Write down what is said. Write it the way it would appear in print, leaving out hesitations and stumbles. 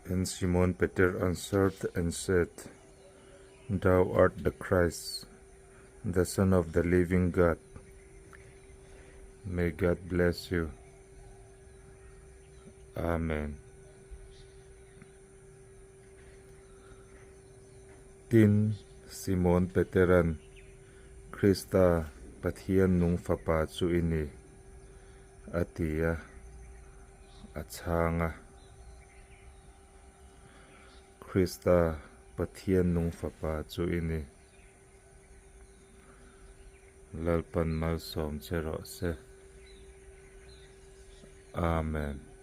And Simon Peter answered and said, Thou art the Christ, the Son of the living God. May God bless you. Amen. Tin, Simon Peteran, Krista, Pathian nung Fapa chu i ni, a ti a, a chhang a. Krista, Pathian nung Fapa chu i ni. Lalpan malsawm che rawh se. Amen.